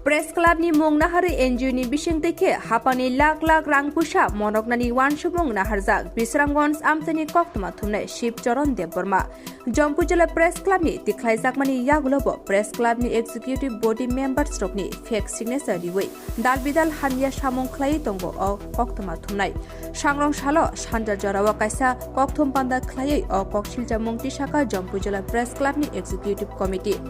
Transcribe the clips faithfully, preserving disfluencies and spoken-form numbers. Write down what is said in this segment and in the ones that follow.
Press Club ni mung naharwi N G O ni bisingtwi khe hapani lakh lakh rang puisa monoknani uansukmung naharjak Bisramganj amchaini koktwma thumnai Shivcharan Debbarma. Jampui Jila Press Club ni tikhlaijakmani yagulo bo Press Club ni executive body members rokni fake signature riwi dal bidal hamya samung khlaiwi tongo o koktwma thumnai. Sangrong salo sanja jorao kaisa kokthum panda khlaiwi o koksiljamung tisaka Jampui Jila Press Club ni executive committee.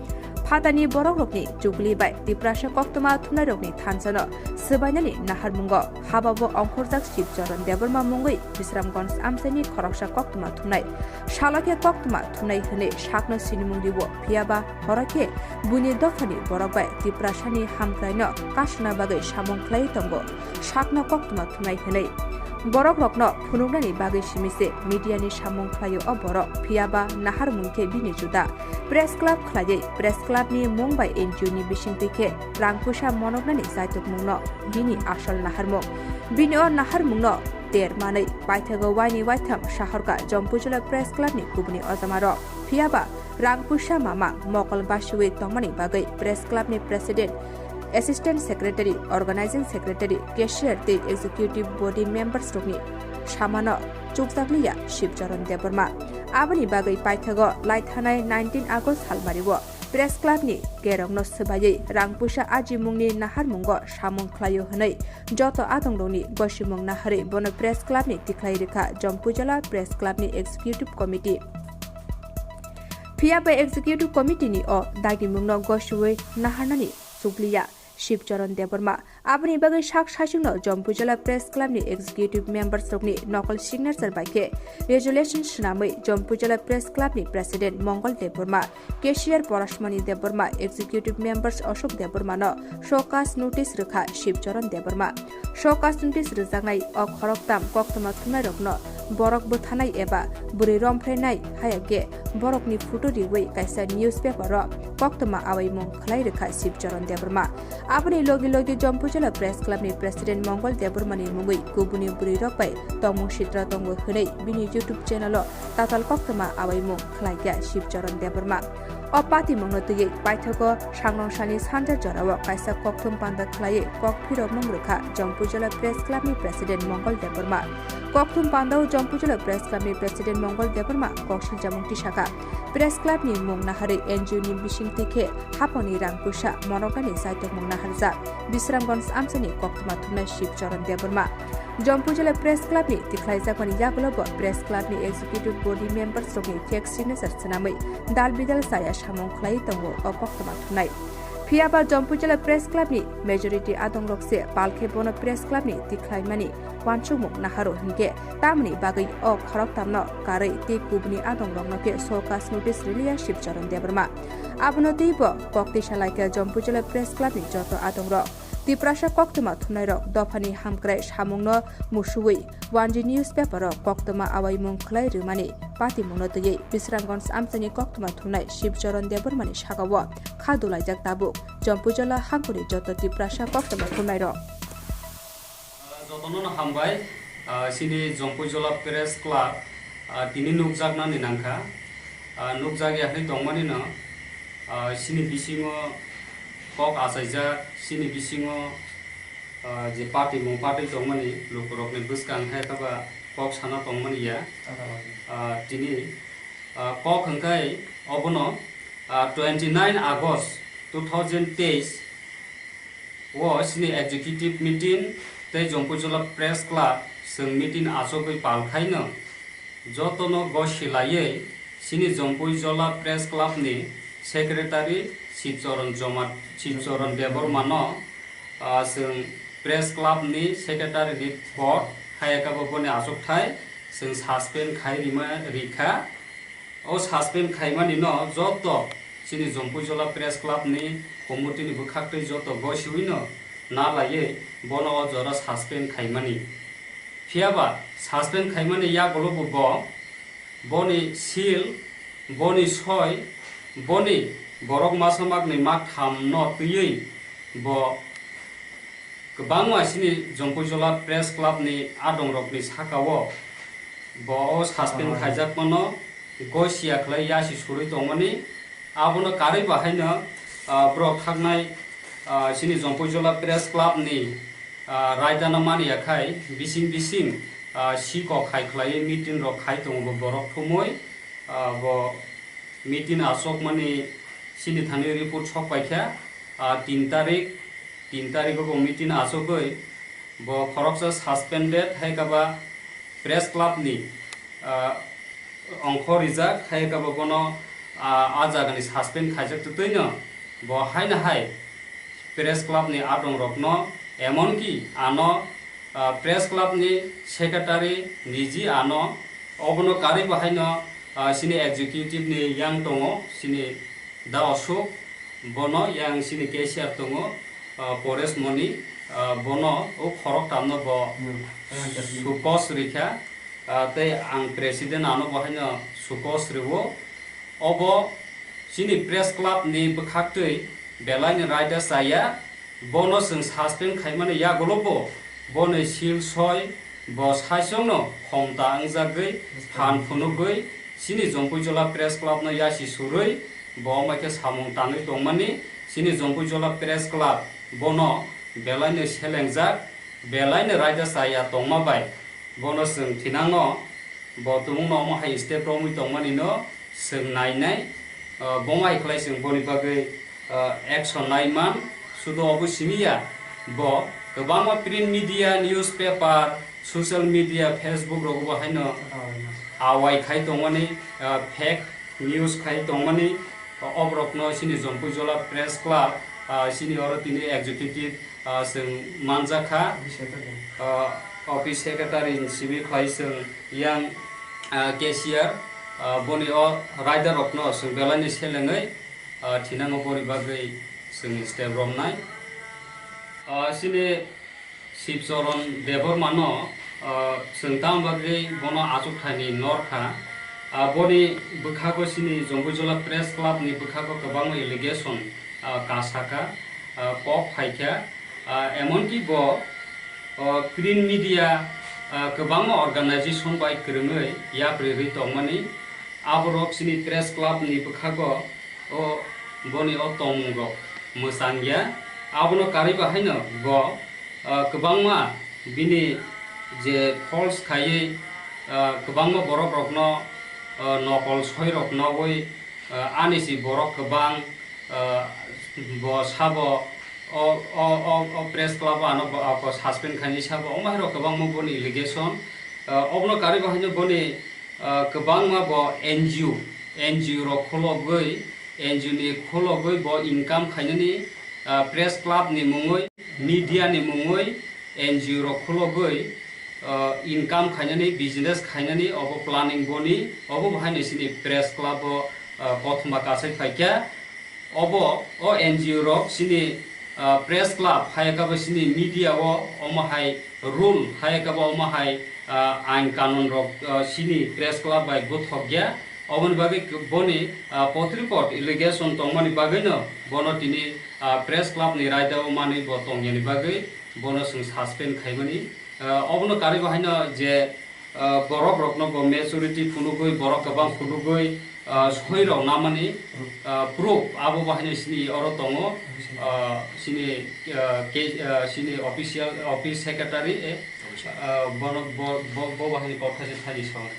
Phatani borokrokni chukli bai Tiprasa koktwma thumnairokni thansano swbainani naharmungo hababo ongkhorjak Shivcharan Debbarma mungwi Bisramganj amchaini khoroksa koktwma thumnai. Salo khe koktwma thumnai hwnwi sakno sinimung rio, phiyaba horo khe buini dophani borok bai Tiprasani hamkraino kasuna bagwi samung khlaiwi tongo, sakno koktwma thumnai hwnwi. Borokrokno phunuknani bagwi simi se mediani samung khlaio o borok, phiyaba naharmung khe bini juda. Press Club khlaiwi Press Club ni mung bai N G O ni bisingtwi khe rang puisa monoknani jaitukmungno bini asol naharmung. Bini o naharmungno ter manwi paithago waini waitham sahorka Jampui Jila Press Club ni kubuni ojamarok. Phiyaba rang puisa mamang mokol basiwi tongmani bagwi Press Club ni President, Assistant Secretary, Organizing Secretary, Cashier tei Executive Body Members rokni samano chukjakliya Shivcharan Debbarma. Aboni bagwi paithago laithanai nineteen August salmario Press Club ni kerongno swbaiwi rang puisa ajimungni naharmungo samung khlaio hwnwi joto adongrokni gosimung naharwi bono Press Club ni tikhlai rwkha Jampui Jila Press Club ni Executive Committee. Phiya bai Executive Committee ni o dagimungno gosiwi naharnani chukliya Shivcharan Debbarma. Aboni bagwi sak saichungno Jampui Jila Press Club ni Executive Members rokni nokol signature bai khe resolution swnamwi Jampui Jila Press Club ni President Mongol Debbarma, Cashier Porashmani Debbarma, Executive Members Ashok Debbarmano show cause notice rwkha Shivcharan Debbarma. Show cause notice rwjaknai o khoroktham koktwma thumnairokno borok bwthanai eba bwrwi romphrenai haya khe borokni photo riwi kaisa newspaper-o koktwma awaimung khlai rwkha Shivcharan Debbarma. Aboni logi logi Jampui Jila Press Club ni President Mongol Debbarma ni mungwi kubuni bwrwirok bai tongmung sitra tongo hwnwi bini YouTube channel-o tatal koktwma awaimung khlaikha Shivcharan Debbarma. O patimungno twiwi paithago Sangrong salni sanja jorao kaisa kokthum panda khlaiwi kok phirokmung rwkha Jampui Jila Press Club ni President Mongol Debbarma. Kokthum pandao Jampui Jila Press Club ni President Mongol Debbarma koksiljamung tisakha. Press Club ni mung naharwi N G O ni bisingtwi khe haponi rang puisa monoknani jaitukmung naharjak Bisramganj amchaini koktwma thumnai Shivcharan Debbarma. Jampui Jila Press Club ni tikhlaijakmani yagulo bo Press Club ni Executive Body Members rokni fake signature swnamwi dal bidal chaya samung khlaiwi tongo o koktwma thumnai. Phiya ba Jampui Jila Press Club ni majority adongrok se palkhe bono Press Club ni tikhlaimani uansukmung naharo hinkhe tamoni bagwi o khoroktham no karwi tei kubuni adongrokno khe show cause notice rwliya Shivcharan Debbarma. Abono twibo kok tisa laikha Jampui Jila Press Club ni joto adongrok. Tiprasa koktwma thumnairok dophani hamkrai samungno musuwi wanji newspaper-o koktwma awaimung khlai rwmani patimungno twiwi Bisramganj amchaini koktwma thumnai Shivcharan Debbarmani sakao kha dulaijak tabuk Jampui Jila hangkuni joto Tiprasa koktwma thumnairok. Jotono no hambai, ah, chini Jampui Jila Press Club, ah, tini nukjaknani nangkha. Ah, nukjak ya hwnwi tongmani no, ah, chini bisingo kok achaijak, chini bisingo, ah, je party mung party tongmani lukurokni bwskang hai khe ba kok sana tongmani ya. Ah, tini, ah, kok hwnkhe obono, ah, twenty nine August two thousand teis o chini executive meeting tei Jampui Jila Press Club chwng meeting achugwi pal khaino jotono gosi laiwi chini Jampui Jila Press Club ni secretary Shivcharan Joma-, Shivcharan Debbarma no, ah, chwng press club ni secretary ni pod hai khe bo boni achukthai chwng suspend khai rima rikha. O suspend khaimani no joto chini Jampui Jila Press Club ni committee ni bwkhaktwi joto gosiwi no na laiwi bono o jora suspend khaimani. Phiya ba suspend khaimani yagulo bo, bo boni seal, boni soi, boni borok masa makni mak tham no twiwi bo kwbangma chini Jampui Jila Press Club ni adongrokni sakao bo o suspend khaijakmano gosia khlai yasi surwi tongmani. Abono karwi bahaino, ah, borok thaknai Ah, chini Jompui Jola Press Club ni, ah, raida no mani ya khai bising bising, ah, sikok khai khlai meeting rok khai tongo bo borok thumui, ah, bo meeting aswk mani chini thani report sok pai kha, ah, tin tarik, tin tarik o bo meeting aswk oi bo khoroksa suspended hai kaba press club ni, ah, ongkho rijak hai kaba bono, ah, a jaga ni suspend khaijak twtwi no bo haino hai press club ni adong rok no, emon ki ano, ah, press club ni secretary niji ano obono karwi bo haino, ah, chini executive ni yang tongo chini da Ashok, bono yang chini cashier tongo, ah, Paresh Moni, ah, bono o khorok tamno bo sukos rikha, ah, tei ang president ano bo haino sukos riwo. Obo chini press club ni bwkhaktwi belai ni raida chaya, bono chwng suspend khaimani yagulo bo, boni sil soi, bo saichung no khomta wngjagwi phan phunugwi chini Jompui Jola Press Club no yasi surwi bo omai khe samung tangwi tongmani. Chini Jompui Jola Press Club bono belai no selengjak, belai no raida chaya tongma bai bono chwng thinango. Bo tumung no omo hai step romwi tongmani no chwng nai nai, ah, bo mai khlai chwng boni bagwi, ah, action nai man. Sudo obo simi ya, bo kwbangma print media, newspaper, social media, Facebook rogo bo haino awai khai tongmani, ah, fake news khai tongmani, ah, oborokno chini Jompui Jola Press Club, ah, chini oro tini executive, ah, chwng manjakha, ah, office secretary ni simi khlai chwng yang, ah, cashier, ah, boni o raida rokno chwng belai ni selengwi, ah, thinango boni bagwi chwng step romnai. Ah, chini Shivcharan Debbarma no, ah, chwng tamo bagwi bono achukthani norkha. Ah, boni bwkhago chini Jompui Jola Press Club ni bwkhago kwbangma allegation, ah, kasaka, ah, kok phaikha. Ah, emonki bo, ah, print media, ah, kwbangma organization bai kwrwngwi yapri rwi tongmani. Aborok chini press club ni bwkhago o boni o tongmung rok mwchang ya. Abono karwi bahaino bo, ah, kwbangma bini je false khaiwi, ah, kwbangma borok rokno, ah, nokol soi rok nogwi, ah, ani si borok kwbang, ah, bo sabo o, o, o, o press club o ano bo, ah, bo suspend khaini sabo omo hai rok kwbangma boni allegation, ah, obono karwi bahaino boni ah, kwbangma bo N G O, N G O rok kholobwi, N G O ni kholobwi bo income khainani, ah, press club ni mungwi, media ni mungwi N G O rok kholobwi, ah, income khainani, business khainani, obo planning boni, obo bo haino chini press club o, ah, kothoma kasai phaikha. Obo o N G O rok chini, ah, press club, hai khe bo chini media o omo hai rule, hai khe bo omo hai, ah, ain kanun rok, ah, chini press club bai gothok ya. Oboni bagwi boni, ah, potripot allegation tongmani bagwino bono tini, ah, press club ni raida o manwi bo tongyani bagwi bono chwng suspend khaimani. Ah, obono karwi bo haino je, ah, borok rokno bo majority phunugwi, borok kwbang phunugwi, ah, soi rok namani, ah, proof abo bo haino chini oro tongo, ah, chini, ah, ke-, ah, chini official, office secretary, eh, ah, bono, bo, bo, bo bo haino kok thaisa thani sao.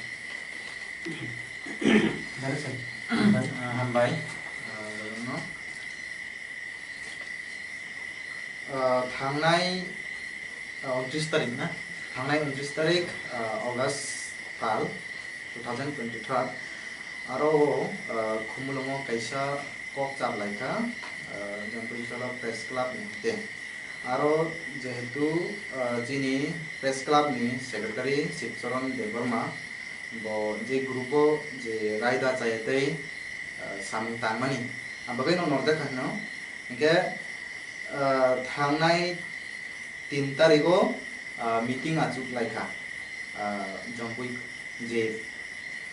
Hambai. Ah, jotono. Ah, thangnai, ah, untris tarik na? Thangnai untris tarik, ah, August tal two thousand twenty-third. Aro o, ah, Khumulwngo kaisa kok chap lai kha, ah, Jompui Jola Press Club ni hwnkhe. Aro jehetu, ah, chini Press Club ni Secretary Shivcharan Debbarma, bo je group o je raida chaya tei, ah, samung tangmani, ah, bagwi no norjak kha hino. Hingke, ah, thangnai tin tarigo, ah, meeting achuk lai kha, ah, Jompui je,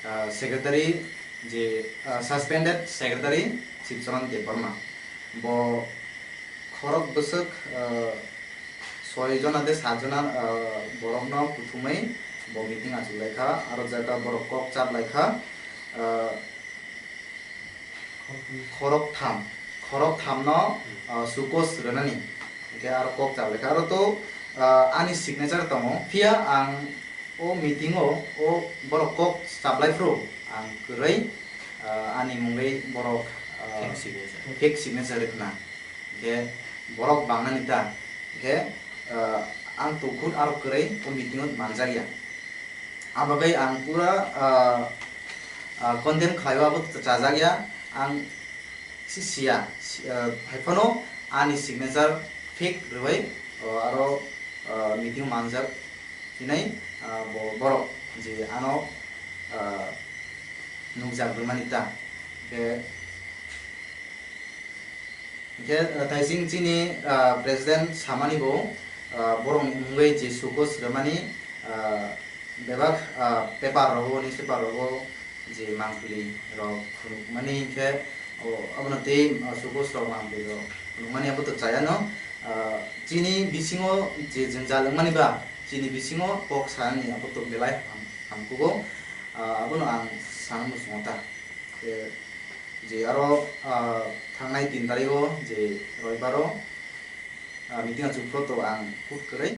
ah, secretary je, ah, suspended secretary Shivcharan Debbarma. Bo khorok bwswk, ah, soi jona de sat jona, ah, borokno kuthumui bo meeting achuk lai kha, aro jaga borok kok chap lai kha, ah, khorok tham. khorok thamno, ah, sukos rwnani. Hwnkhe aro kok chablai kha. Aro to, ah, ani signature tongo. Phiya ang o meeting o, o borok kok chablai phuru ang kwrwi, ah, ani mungwi borok, ah, fake signature. Fake signature rwkhna. Hwnkhe borok bangnani ta. Hwnkhe, ah, ang tukhuk aro kwrwi o meeting o manjakya. Abagwi ang pura, ah, ah, condemn khlaiwi abo chajakya. Ang si siya, si-, ah, haiphano ani signature fake rwwi, oh, aro, ah, meeting manjak hinwi, ah, bo-, borok je ano, ah, nukjak rwmani ta. Hwnkhe, hwnkhe, ah, thaising chini, ah, president samani bo, ah, borokni mungwi je sukos rwmani, ah, bebak, ah, paper rogo, newspaper rogo, je mangpili rok phunukmani hinkhe, o, abono tei, ah, sukos rok mangpili rok phunukmani abo to chayano, ah, chini bisingo je jwngjal wngmani ba chini bisingo kok sanani abo to belai ham-, hamkugo, ah, abono ang sana muchungo ta. Je, je aro, ah, thangnai tin tarigo je roibaro, ah, meeting achuk phuru to ang kut kwrwi.